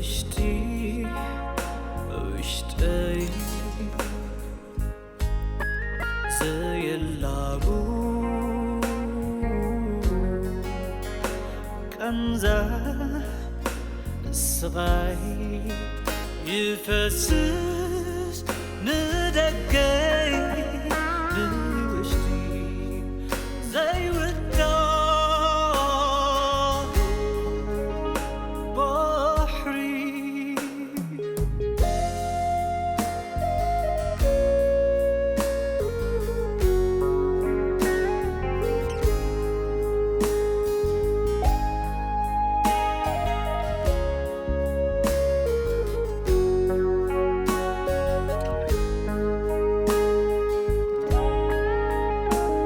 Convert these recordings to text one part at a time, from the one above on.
ውሽጢ ውሽጠይ ዘየላቡ ቃንዛ ስቓይ ይፈስስ ንደገይ ብውሽጢ ዘይውዳእ ባሕሪ።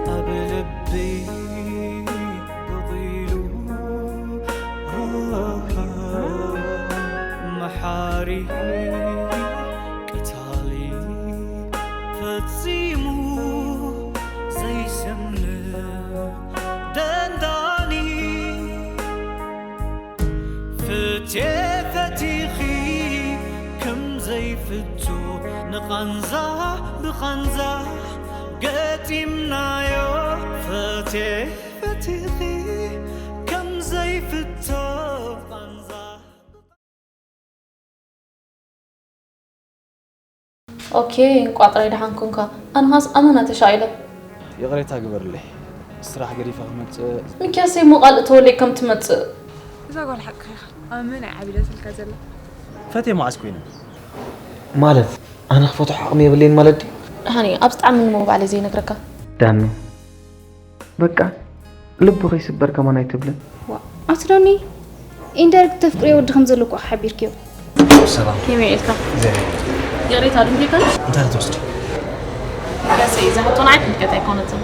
ኣብ ልበይ በቒሉ መሓሪ ቀታሊ ፈጺሙ ዘይሰምዕ ደንዳኒ። ፍትየ ፈቲኺ ከም ዘይፍቶ ንቓንዛ ብቓንዛ ገጢምናዮ። ፍትየ ፈቲኺ ከም ዘይፍቶ ቓንዛ። ኦኬ፣ እንቋ ጥራይ ደሓን ኮንካ። ኣነ ኸስ ኣመና ተሻቒለ። ይቕሬታ ግበርለይ፣ ስራሕ ገዲፈ ክመጽእ። ሚኪያሰይ፣ እሞ ቃል እተወለይ ከም ትመጽእ። እዛ ጓል ሓቅኻ ኢኻ። ኣብ ምንታይ ዓቢዳትልካ ዘላ? ፈትየ መዓስ ኮይነ? ማለት ኣነ ክፈትሖ ዓቕሚ የብለይን ማለት ድዩ? ደሓን እዩ፣ ኣብ ዝጠዓመኒ እሞ ባዕለይ ዘይነግረካ። ዳኑ፣ በቃ ልቡ ከይስበር ከማን ኣይትብልን። ዋ ኣቲ ዳኒ፣ ኢንዳይሬክት ተፍቅርዮ ወዲ ከም ዘሎ እኮ ሓቢርክዮ። ሰላም ከመይ ኢልካ? እግዚኣብሔር ይቕሬታ ድምሪካ እንታይ ክትወስዲ? ገሰ እዛ ሕቶ ንዓይ ትምልከት ኣይኮነትን።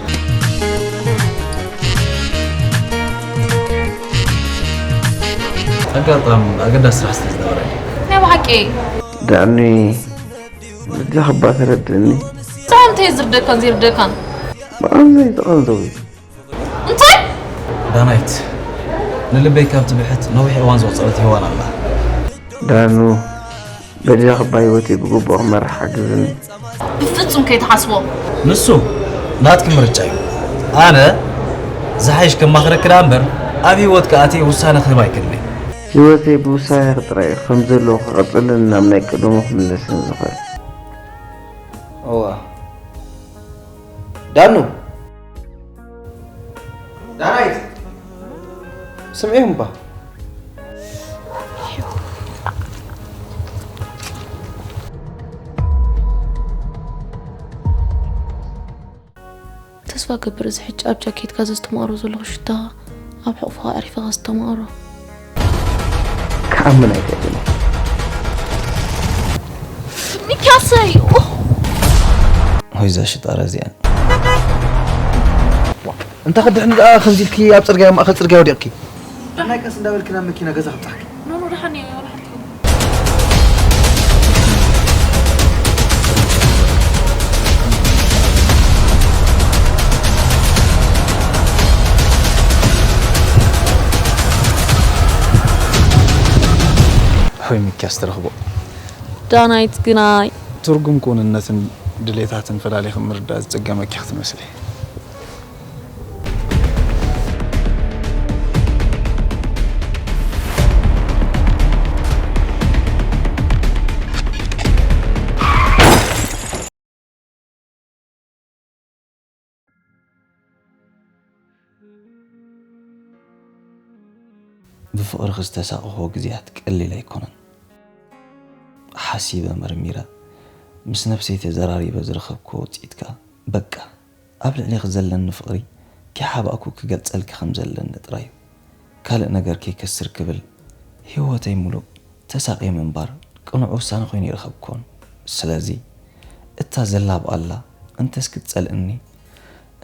ኣጋጣም ኣገዳሲ ስራሕ ስለ ዝነበረ ናይ ብሓቂ ዳኒ፣ በጃኻ እባ ተረድእኒ። ሰላም እንታይ ዝርደካን ዘይርደካን? ብኣንዛይ ተቐንዘዊ። እንታይ? ዳናይት ንልበይ ካብ ትብሕት ነዊሕ እዋን ዘቑፀረት ሄዋን ኣላ። ዳኑ፣ በጃኻ እባ ህይወተይ ብግቡእ ክመርሕ ሓግዝኒ። ብፍጹም ከይትሓስቦ። ንሱ ናትኪ ምርጫ እዩ። ኣነ ዝሓይሽ ከማኽረኪ ደኣ እምበር ኣብ ህይወትኪ ኣትየ ውሳነ ክህብ ኣይክእልን እየ። ህይወተይ ብውሳኔኺ ጥራይ እዩ ከም ዘለዎ ክቕጽልን ናብ ናይ ቀደሙ ክምለስን ዝኽእል። እዋ ዳኑ፣ ዳናይት፣ ስምዒ እምባ። ተስፋ ገብር እዚ ሕጂ ኣብ ጃኬትካ ዘስተማቕሮ ዘለኹ ሽታ ኣብ ሕቑፍኻ ኣዕሪፈ ከስተማቕሮ። ክኣምን ኣይክእልን። ሚኪያሰይ! ሆይ እዛ ሽጣራ እዚኣን እንተ ክድሕኒ ደኣ ከምዚ ኢልኪ ኣብ ጽርግያ ማእከል ጽርግያ ወዲቕኪ። ናይ ቀስ እንዳበልኪ ናብ መኪና ገዛ ክብጻሕኪ። ኖኖ ደሓን እየ ወላ ሓንቲ ሆይ ሚኪያስ ትረኽቦ ዳናይት ግናይ ትርጉም ክውንነትን ድሌታትን ፈላሊኺ ምርዳእ ዝጸገመኪ ክትመስሊ። ብፍቕርኺ ዝተሳቐኽዎ ግዜያት ቀሊል ኣይኮነን። ሓሲበ መርሚረ ምስ ነብሰይ ተዘራሪበ ዝረኸብክዎ ውፅኢት ከኣ በቃ ኣብ ልዕሌኺ ዘለኒ ፍቕሪ ከይሓባእኩ ክገልፀልኪ ከም ዘለኒ ጥራይ እዩ። ካልእ ነገር ከይከስር ክብል ህይወተይ ሙሉእ ተሳቕየ ምንባር ቅኑዕ ውሳነ ኮይኑ ኣይረኸብኩዎን። ስለዚ እታ ዘላ ብኣላ እንተስ ክትጸልእኒ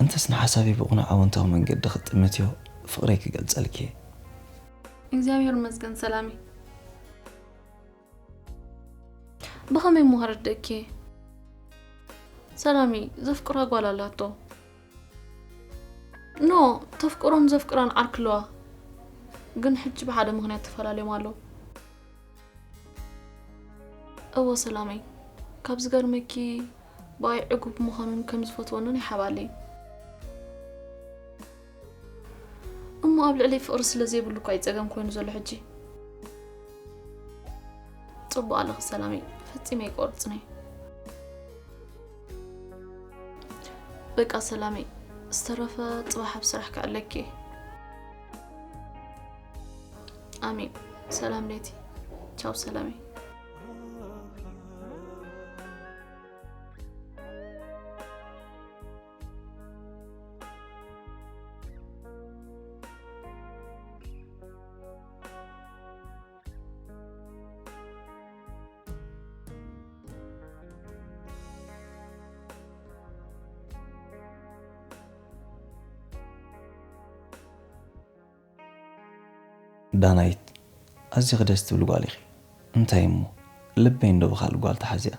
እንተስ ንሓሳበይ ብቕኑዕ ኣወንታዊ መንገዲ ክትጥምትዮ ፍቕረይ ክገልጸልኪ እየ። እግዚኣብሔር ይመስገን ሰላሚ። ብኸመይ እሞ ከረድእኪ? ሰላሚ ዘፍቅራ ጓል ኣላቶ። ኖ፣ ተፍቅሮን ዘፍቅራን ዓርኪ ኣለዋ። ግን ሕጂ ብሓደ ምኽንያት ተፈላለዮም ኣለዉ። እወ ሰላመይ፣ ካብ ዝገርመኪ ብኣይ ዕጉብ ምዃኑን ከም ዝፈትወንን ይሓባለይ። እሞ ኣብ ልዕለይ ፍቕሪ ስለ ዘይብሉ እኳ እዩ ጸገም ኮይኑ ዘሎ ሕጂ። ጽቡቕ ኣለኺ ሰላመይ፣ ፈጺመ ኣይቆርጽን እየ። በቃ ሰላመይ፣ ዝተረፈ ጽባሕ ኣብ ስራሕ ክዕለኪ እየ። ኣሜን። ሰላም ለይቲ። ቻው ሰላመይ። ዳናይት፣ ኣዚኺ ደስ ትብሊ ጓል ኢኺ። እንታይ እሞ፣ ልበይ እንዶ ብኻልእ ጓል ተሓዚኣ።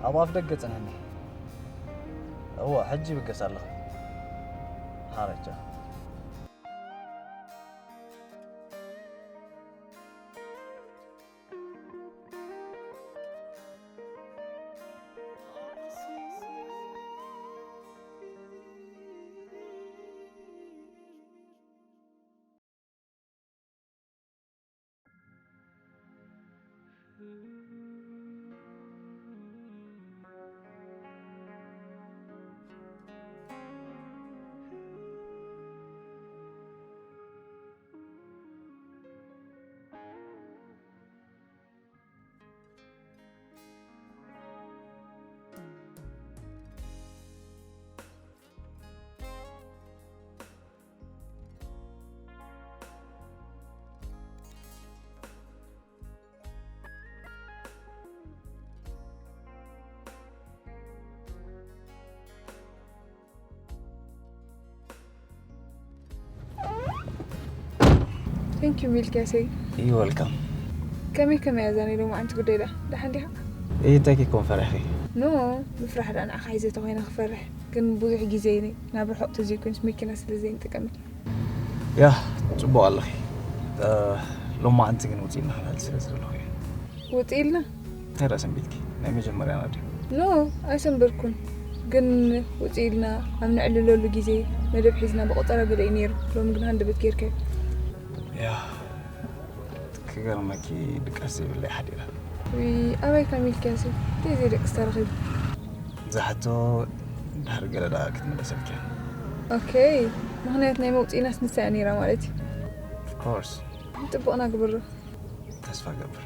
ኣብ ኣፍ ደገ ጽንሕኒ። እወ፣ ሕጂ ይብገስ ኣለኹ። ሓረቻ። Thank you ሚልክያሰይ። You welcome። ከመይ ከመይ ኣዛኒ ሎማዓንቲ ጉዳይ ዳ ደሓን ዲኻ? እይ እንታይ ከይኮን ፈሪሕኺ? ኖ፣ ምፍራሕ ዳ ንዓኻ ሒዘ ተኾይነ ክፈርሕ፣ ግን ብዙሕ ግዜ እየ ናብ ርሑቕ ተዘይኮይንስ መኪና ስለ ዘይንጥቀም። ያ፣ ጽቡቕ ኣለኺ። እ፣ ሎማዓንቲ ግን ውጽእ ኢልና ክንህል ስለ ዝደለኹ እየ። ውጽእ ኢልና? እንታይ ደኣ ሰንቢድኪ? ናይ መጀመርያና ድዩ? ኖ፣ ኣይሰንበድኩን። ግን ውጽእ ኢልና ኣብ ነዕልለሉ ግዜ መደብ ሒዝና ብቆጸራ ገለ እዩ ነይሩ። ሎሚ ግን ሃንደበት ጌርካዮ። ያ፣ ክገርመኪ ድቃስ ዘይብለይ ሓዲረ። ውይ፣ ኣበይ ካብ ሚልክያስ እዩ? እንታይ ዘይደቅስ ተረኺቡ? እዛ ሕቶ ድሕሪ ገለ ደኣ ክትምለሰልኪ እያ። ኦኬ፣ ምኽንያት ናይ መውጽኢናስ ንሳ እያ ነይራ ማለት እዩ። Of course። ጥቡቕና ግብሩ። ተስፋ እገብር።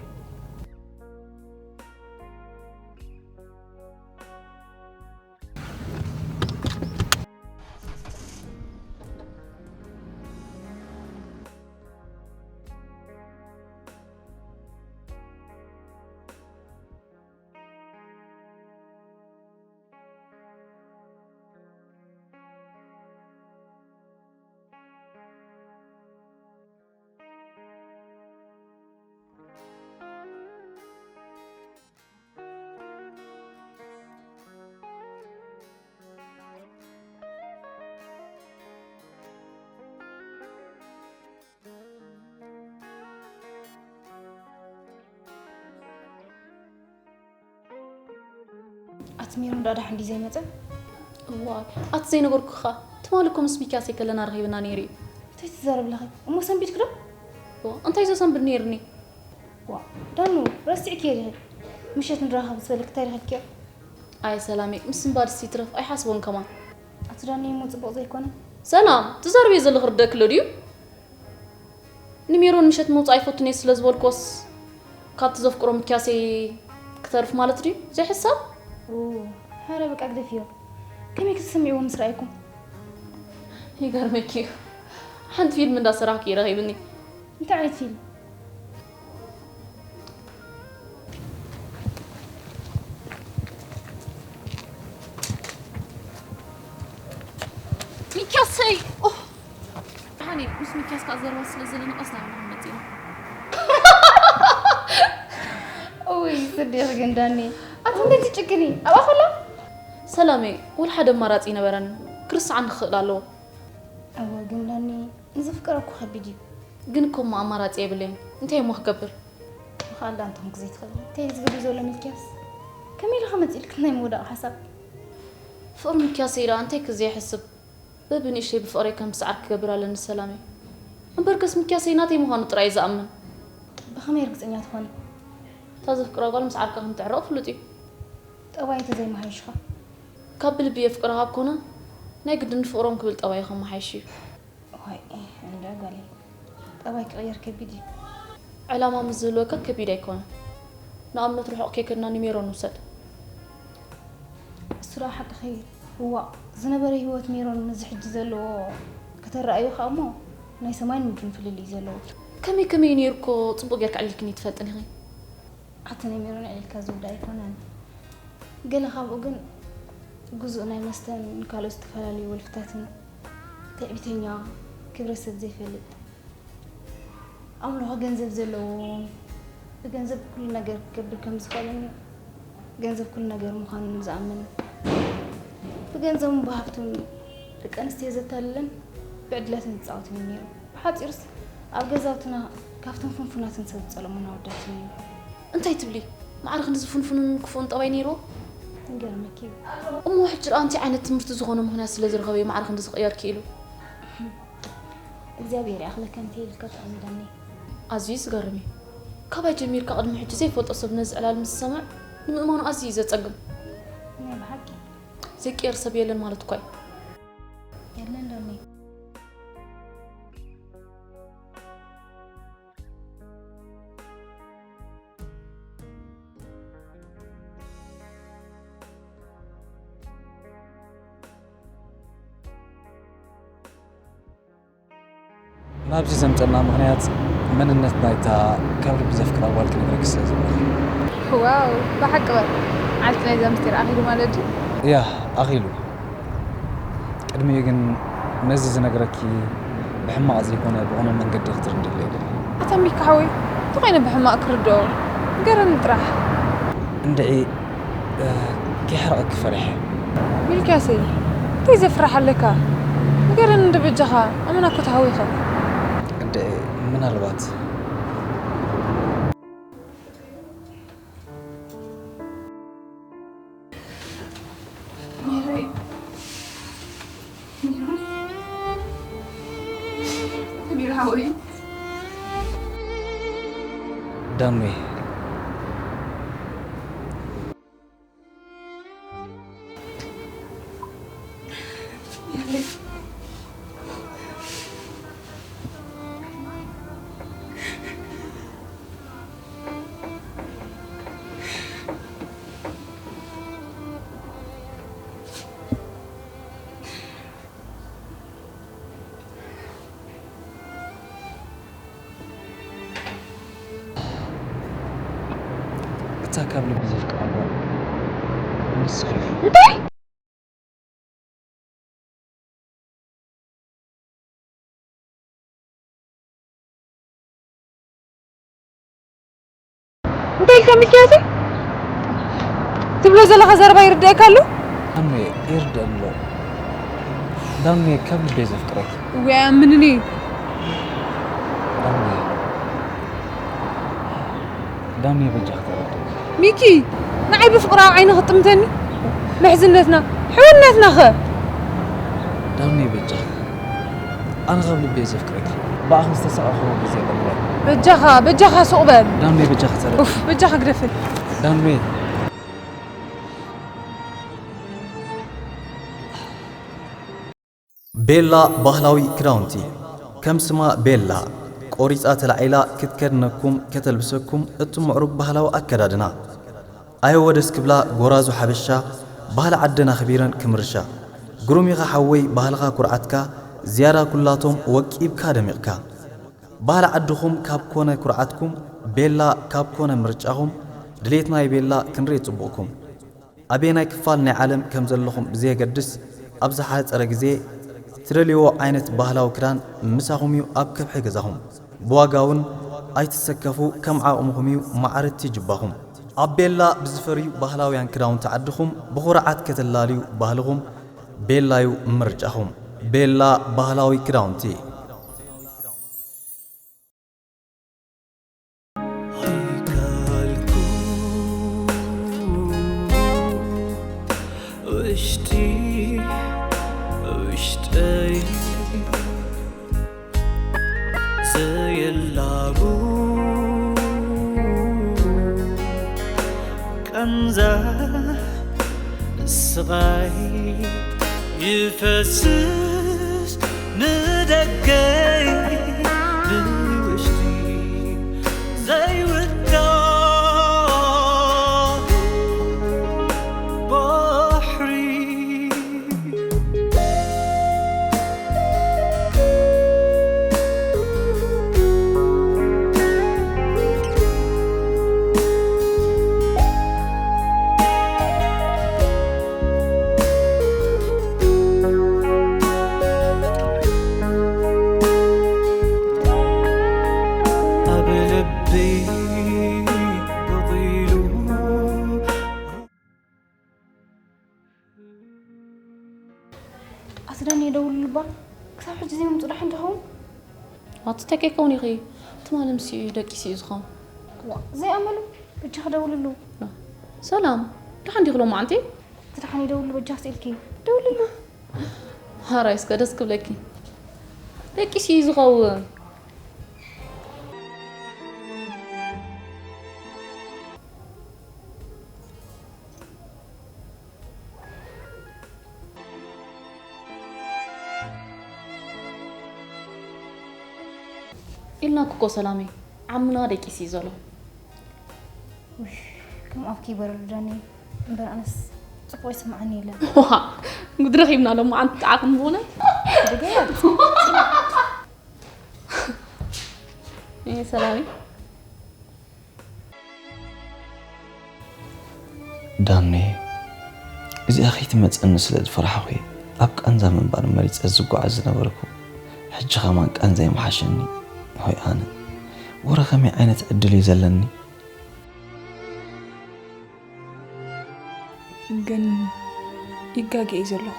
ሜሮን ደኣ ደሓን ድዩ ዘይመጸ? እዋይ፣ ኣቲ ዘይነገርኩኻ፣ ትማሊ እኮ ምስ ሚኪያሰይ ከለና ረኺብና ነይሩ እዩ። እንታይ ትዛረብ ኣለኺ? እሞ ሰንቢድኪ ዶ? እዋ፣ እንታይ ዘሰንብድ ነይርኒ? ዋ፣ ዳኑ፣ ረሲዕክዮ ዲኺ? ምሸት ንራኸብ ዝበለኪ እንታይ ረኺብክዮ? ኣይ ሰላመይ፣ ምስንባድስ ይትረፍ፣ ኣይሓስቦን ከማን። ኣቲ ዳኑ፣ እሞ ጽቡቕ ዘይኮነ። ሰላም፣ ትዛረብዮ ዘለኺ ርደእኪ ኣሎ ድዩ? ንሜሮን ምሸት ምውጻእ ኣይፈቱን እየ ስለ ዝበልኩዎስ፣ ካብቲ ዘፍቅሮ ምክያሰይ ክተርፍ ማለት ድዩ? ዘይሕሳብ? ኡ፣ ኧረ በቃ ግደፍዮ። ከመይ ክትስምዕዎ ምስ ረኣይኩም? ይገርመኪ እዩ። ሓንቲ ፊልም እንዳሰራሕኩ እዩ ረኺብኒ። እንታይ ዓይነት ፊልም? ሚኪያሰይ! ኦ! ደሓን እየ። ምስ ሚኪያስ ከኣ ዘረባ ስለ ዘለና ቀስ እናበልና ክንመጽእ ኢና። እውይ፣ ጽድቕ ግን ዳኒ። ኣቲ እንዴት ትጭክኒ? ኣብኣ ከላ? ሰላመይ፣ ወላ ሓደ ኣማራጺ ይነበረን። ክርስዓኒ ክኽእል ኣለዎ። እወ፣ ግን ዳኒ፣ ንዘፍቀረ እኮ ከቢድ እዩ። ግን እኮ እሞ ኣማራጺ የብለይን። እንታይ እሞ ክገብር? ምኽኣል ደኣ እንተኾንኩ ዘይትኽእል። እንታይ እዩ ዝገብር ዘሎ ሚልክያስ? ከመይ ኢልካ መጺእልክ ናይ ምውዳቕ ሓሳብ? ፍቕሪ ሚልክያስ ኢላ እንታይ ክዘይሕስብ? በብንእሽተይ ብፍቕረይ ከም ዝሰዓር ክገብር ኣለኒ ሰላመይ። እምበርከስ ሚልክያሰይ ናተይ ምዃኑ ጥራይ እዩ ዝኣምን። ብኸመይ ርግጸኛ ትኾኒ? እታ ዘፍቅራ ጓል ምስ ዓርካ ከም ትዕረቕ ፍሉጥ እዩ። ጠባይ እንተዘይመሓይሽካ? ካብ ብልቢ የፍቅራ ካብ ኮነ፣ ናይ ግድን ፍቕሮም ክብል ጠባዩ ከመሓይሽ እዩ። ዋይ፣ እንዳ ጓለይ፣ ጠባይ ክቕየር ከቢድ እዩ። ዕላማ ምስ ዝህልወካ ከቢድ ኣይኮነን። ንኣብነት ርሑቕ ከይከድና ንሜሮን ንውሰድ። እሱ ደኣ ሓቅኺ። እዋእ፣ ዝነበረ ህይወት ሜሮን ምስዚ ሕጂ ዘለዎ ከተረኣዮ ከኣ እሞ ናይ ሰማይን ምድርን ፍልልይ እዩ ዘለዎ። ከመይ ከመይ እዩ ነይሩ እኮ ጽቡቕ ጌርኪ ኣዕሊልክኒ ትፈልጥን ኢኺ። ኣቲ ናይ ሜሮን ኣዕሊልካ ዝውዳእ ኣይኮነን። ገለ ካብኡ ግን ግዙእ ናይ መስተን ካልኦት ዝተፈላለዩ ወልፍታትን፣ ትዕቢተኛ፣ ክብረ ሰብ ዘይፈልጥ፣ ኣምልኾ ገንዘብ ዘለዎ፣ ብገንዘብ ኩሉ ነገር ክገብር ከም ዝኽእልን ገንዘብ ኩሉ ነገር ምዃኑን ዝኣምን፣ ብገንዘቡን ብሃብቱን ደቂ ኣንስትዮ ዘታልልን ብዕድላትን ዝጻወትን እዩ ነይሩ። ብሓጺሩስ ኣብ ገዛውትና ካብቶም ፍንፉናትን ሰብ ዝጸለሙና ኣወዳት እዩ ነይሩ። እንታይ ትብሊ? ማዕረ ክንድዚ ፍንፉንን ክፉእን ጠባይ ነይርዎ? ይገርመኪ እዩ። እሞ ሕጂ ደኣ እንታይ ዓይነት ትምህርቲ ዝኾኖ ምኽንያት ስለ ዝረኸበ እዩ ማዕረ ክንድዚ ክቕየር ክኢሉ? እግዚኣብሔር ይኣኽለካ እንተ ኢልካ ጥዑም እዩ ዳኒ። ኣዝዩ እዩ ዝገርም እዩ። ካባይ ጀሚርካ ቅድሚ ሕጂ ዘይፈልጦ ሰብ ነዚ ዕላል ምስ ዝሰምዕ ንምእማኑ ኣዝዩ እዩ ዘጸግም። ናይ ብሓቂ። ዘይቅየር ሰብ የለን ማለት እኳ እዩ። የለን ዳኒ። ናብዚ ዘምጸና ምኽንያት መንነት ናይታ ካብ ልቢ ዘፍቅራ ጓል ክነግረኪ ስለ ዝደለኹ። ዋው፣ ብሓቂ በል። ዓርኪ ናይዛ ምስጢር ኣኺሉ ማለት ድዩ? እያ፣ ኣኺሉ። ቅድሚኡ ግን ነዚ ዝነግረኪ ብሕማቕ ዘይኮነ ብቑኑዕ መንገዲ ክትርድእዮ እየ ደልየ። ኣታ ሚካ ሓወይ፣ እንተኾይነ ብሕማቕ ክርድኦ ንገረኒ ጥራሕ። እንድዒ፣ እ፣ ከይሕርቐኪ ፈሪሐ። ሚልክያሰይ፣ እንታይ ዘፍርሕ ኣለካ? ንገረኒ እንዶ በጃኻ፣ ኣመና እኮ ተሃዊኸ። እንድዒ፣ ምናልባት ሜሮይ፣ ሜሮን፣ ሜሮ ሓወይ። ዳኑየ። ሜሮይ። እታ ካብ ልቢ ዘፍቅራ ጓል ንስኺ ኢኺ። እንታይ? እንታይ ኢልካ ሚኪያሰይ? ትብሎ ዘለኻ ዘረባ ይርድኣካ ኣሎ? ዳኑየ፣ ይርድኣኒ ኣሎ። ዳኑየ፣ ካብ ልበይ ዘፍቅረኪ። እወ፣ ኣይኣምንን እየ። ዳኑየ፣ ዳኑየ፣ በጃኺ ተረድእኒ። ሚኪ፣ ንዓይ ብፍቕራዊ ዓይኒ ክትጥምተኒ? ምሕዝነትና፣ ሕውነትና ኸ? ዳምኔ በጃኻ። ኣነ ካብ ልበይ ዘፍቅረኪ። ብኣኺ ዝተሳቐኹ ግዜ የብለይ። በጃኻ፣ በጃኻ ሱቕ በል። ዳምኔ በጃኻ ተረፍ። ኡፍ፣ በጃኻ ግደፈኒ። ዳምኔ። ቤላ ባህላዊ ክዳውንቲ። ከም ስማ ቤላ፣ ቆሪጻ ተላዒላ ክትከድነኩም፣ ከተልብሰኩም እቲ ምዕሩግ ባህላዊ ኣከዳድና። ኣየወ ደስ ክብላ ጎራዙ ሓበሻ፣ ባህሊ ዓደን ኣኽቢረን ክምርሻ። ግሩም ኢኻ ሓወይ ባህልኻ ኩርዓትካ፣ ዝያዳ ኩላቶም ወቂብካ ደሚቕካ። ባህሊ ዓድኹም ካብ ኮነ ኩርዓትኩም፣ ቤላ ካብ ኮነ ምርጫኹም፣ ድሌት ናይ ቤላ ክንርኢ ጽቡቕኩም። ኣበየናይ ክፋል ናይ ዓለም ከም ዘለኹም ብዘየገድስ፣ ኣብ ዝሓጸረ ግዜ ትደልይዎ ዓይነት ባህላዊ ክዳን ምሳኹም እዩ ኣብ ከብሒ ገዛኹም። ብዋጋ እውን ኣይትሰከፉ፣ ከም ዓቕምኹም እዩ ማዕረቲ ጅባኹም። ኣብ ቤላ ብዝፈርዩ ባህላውያን ክዳውንቲ ዓድኹም ብኹርዓት ከተላልዩ ባህልኹም ቤላ እዩ ምርጫኹም። ቤላ ባህላዊ ክዳውንቲ። ኣይካልኩ ውሽጢ ውሽጠይ ዘየላቡ ቃንዛ ስቓይ ይፈስስ ንደገይ ብውሽጢ ዘይውዳእ ባሕሪ። ኣብ ልበይ በቒሉ። ኣስደን የደውልልባ ክሳብ ሕጂ ዘይምምፁ ደሓን ትኸውን? ኣቲ ተከይከውን ኢኺ። ትማሊ ምስ እዩ ደቂሱ እዩ ዝኸውን። ዋ፣ ዘይኣመሉ። በጃ ክደውልሉ። ሰላም፣ ደሓን ዲኺ ሎማዓንቲ? እቲ ደሓን ይደውልሉ በጃ ስኢልኪ። ደውልሉ። ሃራይ እስከ ደስ ክብለኪ። ደቂሱ እዩ ዝኸውን። ኢልናኩ እኮ ሰላመይ፣ ዓምና ደቂሲ እዩ ዘሎ። ውይ፣ ከም ኣፍኪ ይበረሉ ዳኒ። እምበር ኣነስ ጽቡቕ ይስምዓኒ የለን። ዋ፣ ጉድ ረኺብና ሎማዓንቲ ጥዓኽን ብእውነት። ድገያት። እይ፣ ሰላመይ። ዳኔ፣ እዚኣ ከይትመጸኒ ስለ ዝፈራሕኹ እየ ኣብ ቃንዛ ምንባር መሪጸ ዝጓዓዝ ዝነበርኩ። ሕጂ ኸማን ቃንዛይ ምሓሸኒ። ሆይ ኣነ፣ ወረ ኸመይ ዓይነት ዕድል እዩ ዘለኒ? ግን ይጋገ እዩ ዘለኹ።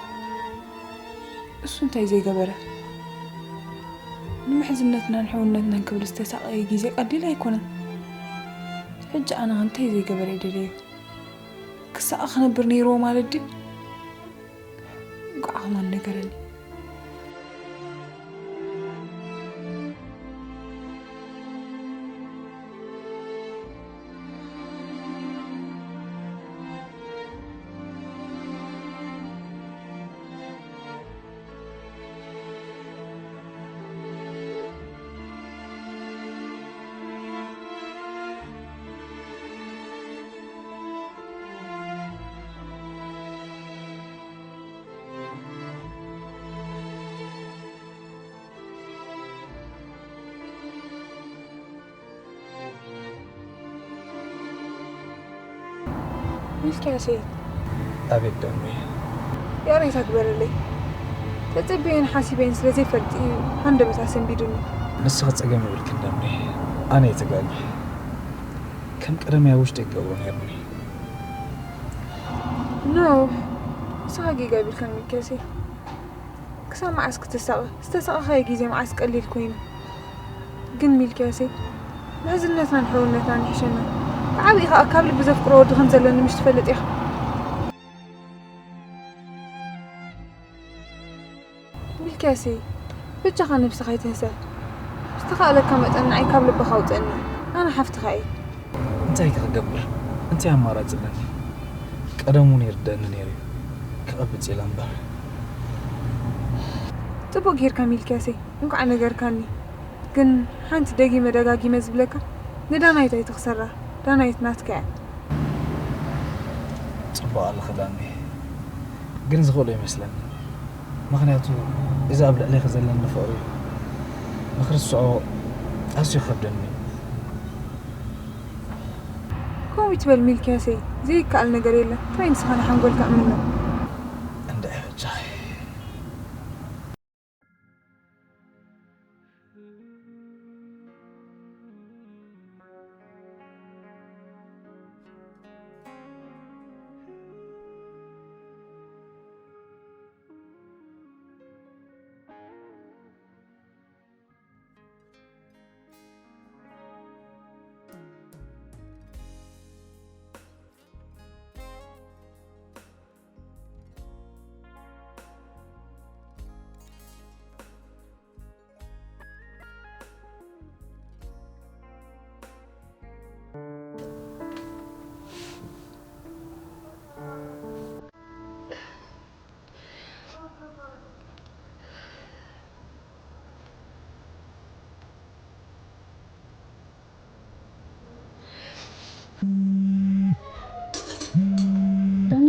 እሱ እንታይ ዘይገበረ? ንምሕዝነትናን ሕውነትናን ክብል ዝተሳቐየ ግዜ ቀሊል ኣይኮነን። ሕጂ ኣነ እንታይ ዘይገበረ ይደለዮ? ክሳቐ ክነብር ነይርዎ ማለት ድዩ? እንቋዕ ኸማን ነገረኒ። ሚልክያሰይ። ኣቤት ደሜ። ይቕሬታ ግበረለይ። ተጸቢየን ሓሲበን ስለ ዘይፈልጥ እዩ ሃንደበት ኣሰንቢዱኒ። ንስኺ ጸገም የብልክን ደሜ። ኣነ እየ ተጋግየ። ከም ቀደመይ ኣብ ውሽጠይ ክገብሮ ነይሩኒ። ኖ፣ ንስኻ ጌጋ የብልካን ሚልክያሰይ። ክሳብ መዓስ ክትሳቐ? ዝተሳቐኻዮ ግዜ መዓስ ቀሊል ኮይኑ? ግን ሚልክያሰይ፣ ምሕዝነትናን ሕውነትናን ይሕሸና። ብዓቢኡ ኸኣ ካብ ልቢ ዘፍቅሮ ወዲ ከም ዘለኒ ምሽ ትፈልጥ ኢኻ። ከሲ ብቻኻ ነብስኻ ኣይትህሰ። ዝተኻእለካ መጠን ንዓይ ካብ ልብኻ ኣውፅእኒ። ኣነ ሓፍትኻ እየ። እንታይ ክገብር? እንታይ ኣማራፂ ኣለኒ? ቀደም እውን ይርደአኒ ነይሩ እዩ። ክቐብፅ ኢለ እምበር። ፅቡቅ ጌርካ ሚልክያሰይ፣ እንኳዕ ነገርካኒ። ግን ሓንቲ ደጊመ ደጋጊመ ዝብለካ፣ ንዳናይት ኣይትኽሰራ። ዳናይት ናትካ እያ። ፅቡቅ ኣለኺ ዳኒ፣ ግን ዝኽእሎ ይመስለኒ። ምኽንያቱ እዚ ኣብ ልዕሌኺ ዘለኒ ፍቕሪ ንክርስዖ ኣዝዩ ይኸብደኒ እዩ። ከምኡ ይትበል ሚልክያሰይ፣ ዘይከኣል ነገር የለን። ጥራይ ንስኻ ንሓንጎልካ እምኖ። እንድዒ በጃኺ። ዳኒ፣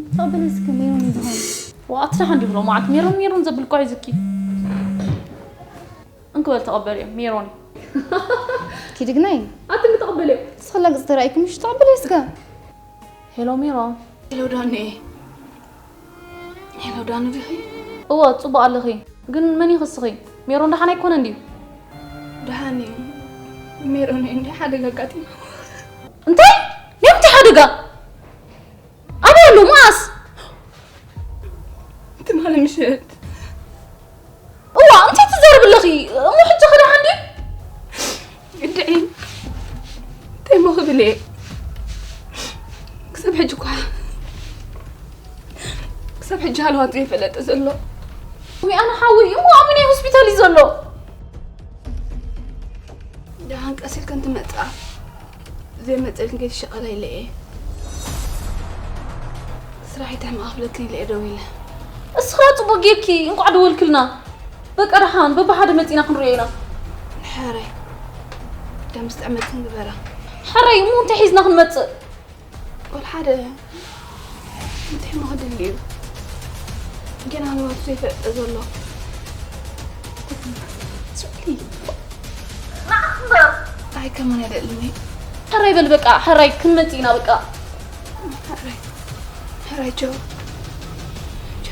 ተቐበሊ እስከ ሜሮን እዩ ዝኾነ። ዋእ፣ ኣቲ ደሓን ድዩ ብሎ መዓት ሜሮን ሜሮን ዘብል እኮ ሒዙኪ። እንክበል ተቐበልዮ ሜሮን። ኪድግናይ፣ ኣቲ እንተቐበልዮ። ንስኻ ገጽ ተራእይኩም ምሽ ተቐበልዮ እስከ። ሄሎ ሜሮን። ሄሎ ዳኒ። ሄሎ ዳኑ ዲኺ? እወ፣ ጽቡቕ ኣለኺ። ግን መን እዩ ክስኺ? ሜሮን ደሓን ኣይኮነን ድዩ? ደሓን እዩ። ሜሮን እንዲ ሓደጋ ኣጋጢማ። እንታይ? ናይ ምንታይ ሓደጋ? ኣበይ ኣሎ? መኣስ? ትማሊ ምሸት። እዋ፣ እንታይ ትዛረቢ ኣለኺ? እሞ ሕጂ ኸ ደሓን ድዩ? ግድዒ እንታይ እሞ ክብል እየ? ክሳብ ሕጂ እኳ ክሳብ ሕጂ ሃለዋቱ ዘይፈለጠ ዘሎ። ወይ ኣነ ሓወይ እሞ ኣበየናይ ሆስፒታል እዩ ዘሎ? ደሓን ቀስ ኢልክን ትመጻ። ዘይመጸልክን ከይትሸቐላ ኢለ እየ። ስራሕ ይትሕመቕ ክብለክን ኢለ እየ ደዊለ። እስኻ ጽቡቕ ጌርኪ እንቋዕ ደወልክልና። በቃ ደሓን በብሓደ መጺና ክንሪኦ ኢና። ሕራይ ደም ዝጥዕመልክን ግበራ። ሕራይ እሞ እንታይ ሒዝና ክንመጽእ? ወላ ሓደ እንታይ እሞ ክድሊ እዩ? ገና ንወቱ ዘይፈለጠ ዘሎ። ስእሊ ንዓ እምበር። ኣይ ከማን ኣይደልን እዩ። ሕራይ በል በቃ ሕራይ ክንመጽእ ኢና በቃ። ሕራይ ሕራይ ጆ ጆ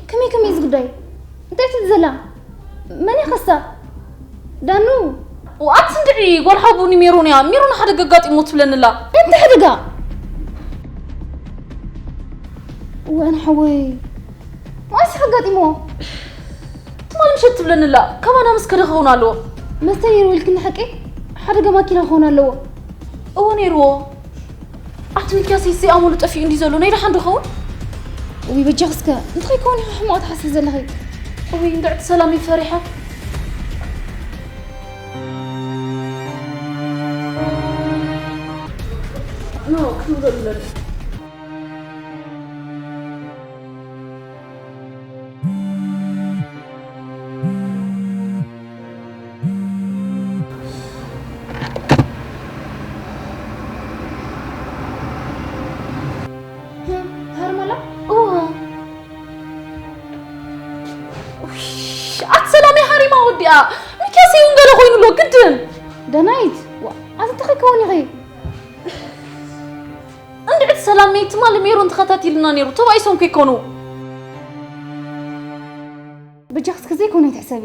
ከመይ ከመይ እዚ ጉዳይ እንታይ ትብል ዘላ? መን እያ ከሳ? ዳኑ። ኣቲ እንድዒ ጓል ሓቡኒ ሜሮን እያ። ሜሮን ሓደጋ ኣጋጢሞ ትብለኒ ኣላ። እንታይ ሓደጋ? ወን ሓወይ መኣስ ኣጋጢሞ? ትማሊ ምሸት ትብለኒ ኣላ። ካባና ምስ ከደ ክኸውን ኣለዎ። መስተ ነይርዎ ኢልክኒ ሓቂ? ሓደጋ ማኪና ክኸውን ኣለዎ። እወ ነይርዎ። ኣቲ ሚልክያስ ይሲ ኣመሉ ጠፊኡ እንዲ ዘሎ ናይ ደሓን ዶ ኸውን? ውይ በጃኺ እስከ እንታይ ከይኮን ኢኺ ሕማቕ ትሓስቢ ዘለኺ? ውይ እንድዕቲ ሰላም እዩ ፈሪሐ። ኖ ክትብሎ ኣለኒ። ሃርመላ? እወ። ውይ፣ ኣቲ ሰላመይ ሃሪማ ወዲኣ። ሚኪያስ እውን ገለ ኮይኑ ኣሎ ግድን። ዳናይት፣ ዋ፣ ኣቲ እንታይ ከይከውን ኢኺ? እንድዕቲ ሰላመይ ትማሊ ሜሮን ተኸታቲልና ነይሩ፣ ተባኢሶም ከይኮኑ። በጃኽስ ከዘይኮነ ኣይትሕሰቢ።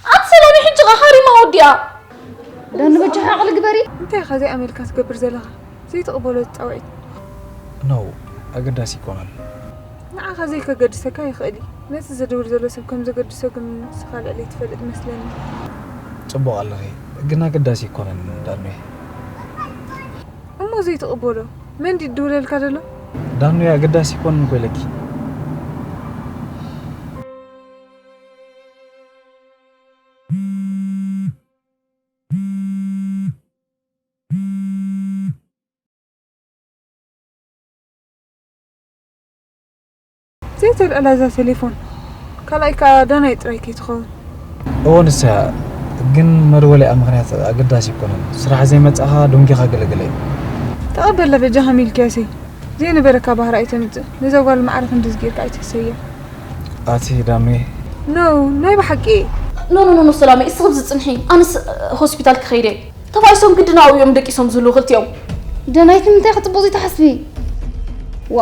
ኣቲ ሰላመይ ሕጂ ኸ ሃሪማ ወዲኣ። ዳኑ በጃኻ ዓቕሊ ግበሪ። እንታይ ኢኻ ዘይኣመልካ ትገብር ዘለኻ? ዘይትቕበሎ ጻውዒት። ኖ፣ ኣገዳሲ ኣይኮነን። ንዓኻ ዘይከገድሰካ ይኽእል እዩ። ነቲ ዝድውል ዘሎ ሰብ ከም ዘገድሶ ግን ንስኻ ልዕለይ ትፈልጥ መስለኒ። ጽቡቕ ኣለኺ፣ ግን ኣገዳሲ ኣይኮነን ዳኑየ። እሞ ዘይትቕበሎ መን ድዩ ዝድውለልካ ዘሎ? ዳኑየ፣ ኣገዳሲ ኣይኮነን እኮ ኢለኪ። ዘይተልዕላ እዛ ቴሌፎን። ካልኣይ ከኣ ዳናይ ጥራይ ከይትኸውን። እወ፣ ንሳ እያ። ግን መደወሊኣ ምኽንያት ኣገዳሲ ኣይኮነን። ስራሕ ዘይመጻኻ ደንጊኻ ገለገለ እዩ። ተቐበላ በጃኻ ሚልክያሰይ። ዘይነበረካ ባህሪ ኣይተምጽእ። ነዛ ጓል ማዕረ ክንድዚ ጌርካ ኣይትህሰያ። ኣቲ ዳኑየ። ኖ፣ ናይ ብሓቂ። ኖ፣ ኖ፣ ኖ፣ ኖ፣ ሰላመይ፣ እስኺ ኣብዚ ጽንሒ። ኣነስ ሆስፒታል ክኸይድ እየ። ተባኢሶም ግድን ኣብኡ እዮም ደቂሶም ዝህልዉ ክልቲኦም። ዳናይት፣ ንምንታይ ኢኺ ጽቡቕ ዘይትሓስቢ? ዋ፣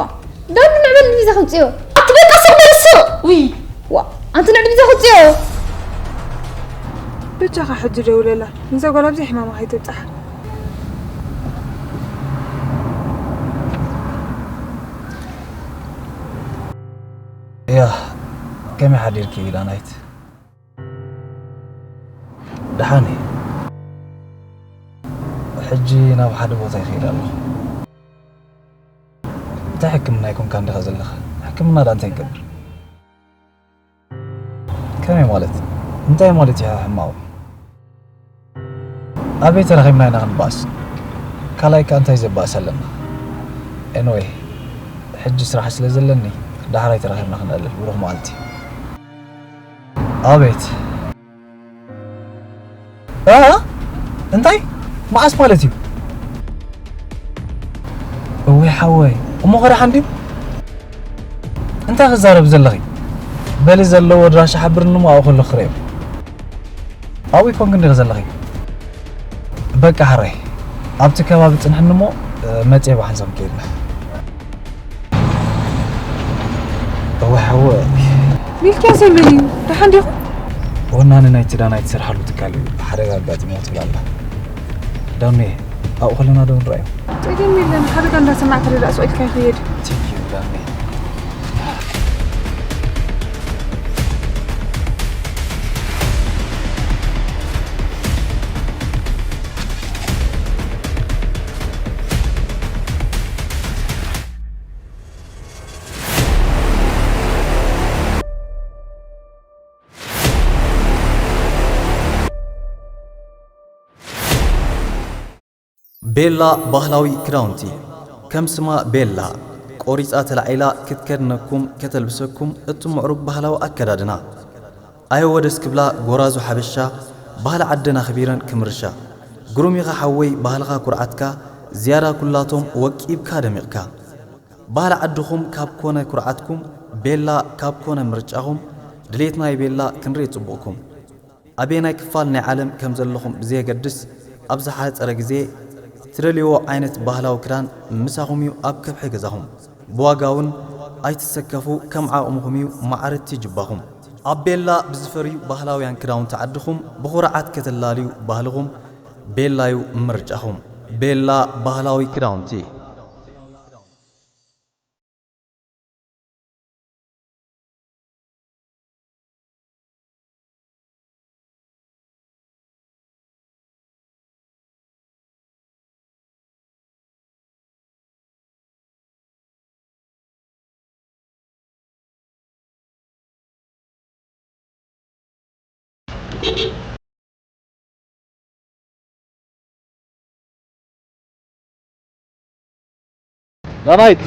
ዳኑ ንዕበል ቪዛ ከምጽዮ። ኣቲ በቃ ስቕ በል ስቕ። ውይ። ዋ፣ ኣንቲ ንዕዲ ቪዛ ከምጽዮ። በጃኻ ሕጂ ደውለላ። ንዛ ጓል ኣብዚ ሕማማ ከይተብጽሓ። ያ፣ ከመይ ሓዲርኪ ዳናይት? ደሓን እየ። ሕጂ ናብ ሓደ ቦታ ይኸይድ ኣለኹ። እንታይ ሕክምና ይኮንካ እንዲኻ ዘለኻ? ሕክምና ዳ እንታይ ይገብር? ከመይ ማለት? እንታይ ማለት እዩ ሕማቑ? ኣበይ ተራኺብና ኢና ክንባእስ? ካልኣይ ከኣ እንታይ ዘባእስ ኣለና? ኤንወይ፣ ሕጂ ስራሕ ስለ ዘለኒ፣ ዳሕራይ ተራኺብና ክንዕልል። ብሩኽ መዓልቲ። ኣቤት። እ? እንታይ? መዓስ ማለት እዩ? እወይ ሓወይ፣ እሞ ኸ ደሓን ድዩ? እንታይ ክዛረብ ዘለኺ? በሊ ዘለዎ ኣድራሻ ሓብርኒ እሞ ኣብኡ ከለኹ ክርእዮ። ኣብኡ ይኮንኪ እንዲኺ ዘለኺ? በቃ ሕራይ፣ ኣብቲ ከባቢ ጽንሕኒ እሞ፣ እ፣ መጽየ ብሓንሳብ ከይድና። እወ ሓወይ። ሚልክያሰይ መን እዩ? ደሓን ዲኹም? ወናኒ ናይቲ ዳናይት ዝሰርሓሉ ትካል እዩ። ሓደጋ ኣጋጢምዎ ትብል ኣላ። ዳኑየ፣ ኣብኡ ከለና ዶ ንረኣዮ? ጸገም የለን፣ ሓደጋ እንዳሰማዕካ ዶ ደኣ ስቕ ኢልካ ይኸይድ። Thank you ዳኑየ። ቤላ ባህላዊ ክዳውንቲ። ከም ስማ ቤላ፣ ቆሪጻ ተላዒላ ክትከድነኩም፣ ከተልብሰኩም እቲ ምዕሩግ ባህላዊ ኣከዳድና። ኣየወ ደስ ክብላ ጎራዙ ሓበሻ፣ ባህሊ ዓደን ኣኽቢረን ክምርሻ። ግሩም ኢኻ ሓወይ ባህልኻ ኩርዓትካ፣ ዝያዳ ኩላቶም ወቂብካ ደሚቕካ። ባህሊ ዓድኹም ካብ ኮነ ኩርዓትኩም፣ ቤላ ካብ ኮነ ምርጫኹም፣ ድሌት ናይ ቤላ ክንርኢ ጽቡቕኩም። ኣበየናይ ክፋል ናይ ዓለም ከም ዘለኹም ብዘየገድስ፣ ኣብ ዝሓጸረ ግዜ ትደልይዎ ዓይነት ባህላዊ ክዳን ምሳኹም እዩ ኣብ ከብሒ ገዛኹም። ብዋጋ እውን ኣይትሰከፉ፣ ከም ዓቕምኹም እዩ ማዕረቲ ጅባኹም። ኣብ ቤላ ብዝፈርዩ ባህላውያን ክዳውንቲ ዓድኹም ብኹርዓት ከተላልዩ ባህልኹም፣ ቤላ እዩ ምርጫኹም። ቤላ ባህላዊ ክዳውንቲ። ዳናይት።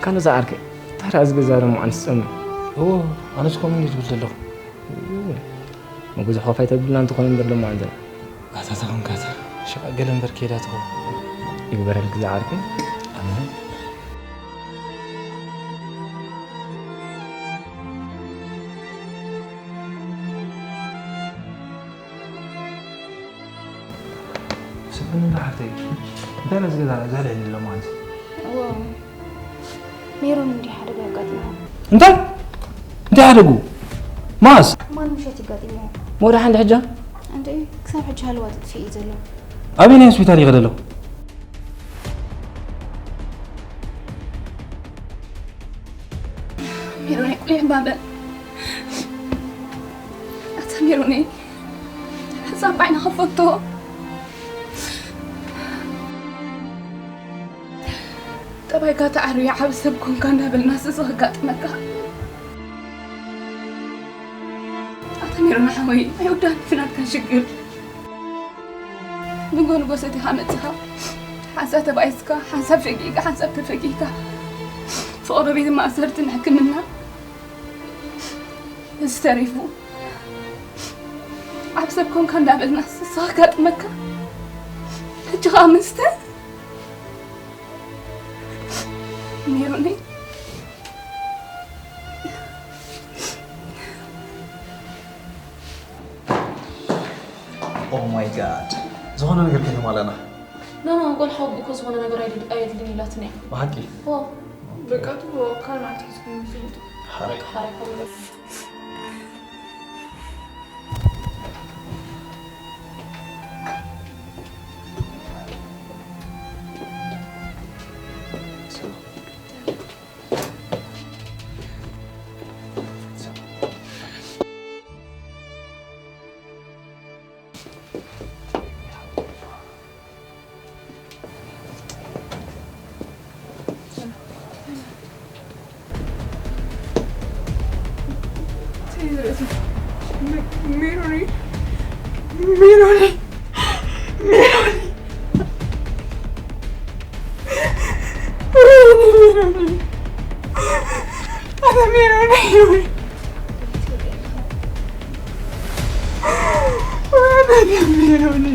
ካልእ ዝዓርከይ፣ እንታይ ደኣ እዚ ገዛ ሎማዓንቲ ዝጸምእ? እዎ፣ ኣነስ ከምኡ እንድየ ዝብል ዘለኹ። እዎ፣ መጉዚ ኾፍ ኣይተብልና እንተኾነ እምበር ሎማዓንቲ። ኣታ ተኾንካ እታ ሽቓ ገለ እምበር ከይዳ ትኸውን። ይግበረልኪ ዝዓርከይ። ኣሜን። ስምዕኒ እንዳ ሓፍተይ፣ እንታይ ነዚ ገዛ እዚ ኣልዒሉ ኣሎ ማለት? እዎ፣ ሜሮን እንዲህ ሓደጋ ኣጋጢሙ። እንታይ? እንታይ ሓደጉ? ማስ? ማን ምሸት ይጋጢሞ? ወደ ሓንድ ሕጃ? እንዴ፣ ክሳብ ሕጂ ሃለዋ ተጥፊእ እዩ ዘሎ። ኣበይ ናይ ሆስፒታል ይኸደ ኣሎ? ሜሮን፣ ቁሊሕ እምባ በል። ኣታ ሜሮነይ፣ ጻባ ዓይንኻ ፈቶ። ጠባይካ ተዓርዩ ዓቢ ሰብ ኮንካ እንዳበልናስ እዚ ከጋጥመካ። ኣታ ሜሮን ሓወይ፣ ኣይወዳእን እቲ ናትካ ሽግር። ንጎንጎሰት ኢኻ መጺኻ። ሓንሳብ ተባኢስካ፣ ሓንሳብ ሸጊእካ፣ ሓንሳብ ተፈጊእካ። ፍቕሪ ቤት ማእሰርቲ ንሕክምና። እዚ ተሪፉ ዓብ ሰብ ኮንካ እንዳበልና ስስኻ ካጥመካ። ሕጂ ኸኣ መስተ ሜሮነይ። Oh my God። ዝኾነ ነገር ከይተማላእና። ኖ፣ ኖ፣ ጓል ሓወቦ እኮ ዝኾነ ነገር ኣይድ-፣ ኣየድልን ኢላትኒ እያ። ብሓቂ? ኦ። በቃ፣ እቱ ካልእ መዓልቲ ሒዝኩም ይፍለጡ። ሓራይ። ሓራይ ሓወቦ። ሜሮኒ፣ ሜሮኒ፣ ሜሮኒ፣ ሜሮኒ፣ ሜሮኒ፣ ሜሮኒ።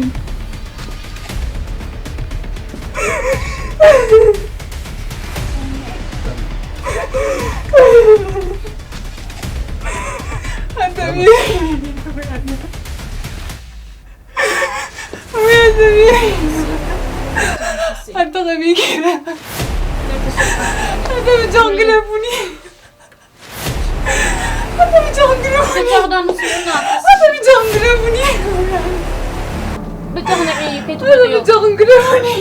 أنت غبي كده. أنت بتجنجلبني. أنت بتجنجلبني. أنت بتجنجلبني. ብጃኽ ንዒ ከይትጎድዮ። أنت بتجنجلبني.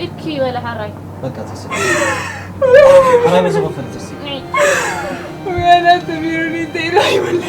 ኢድኪ በለ ሓራይ። በቃ ተስእ። ሓራይ በዚ ኸፈል ተስእ። ንዒ። ويا لا تبيرني انت إلهي ولا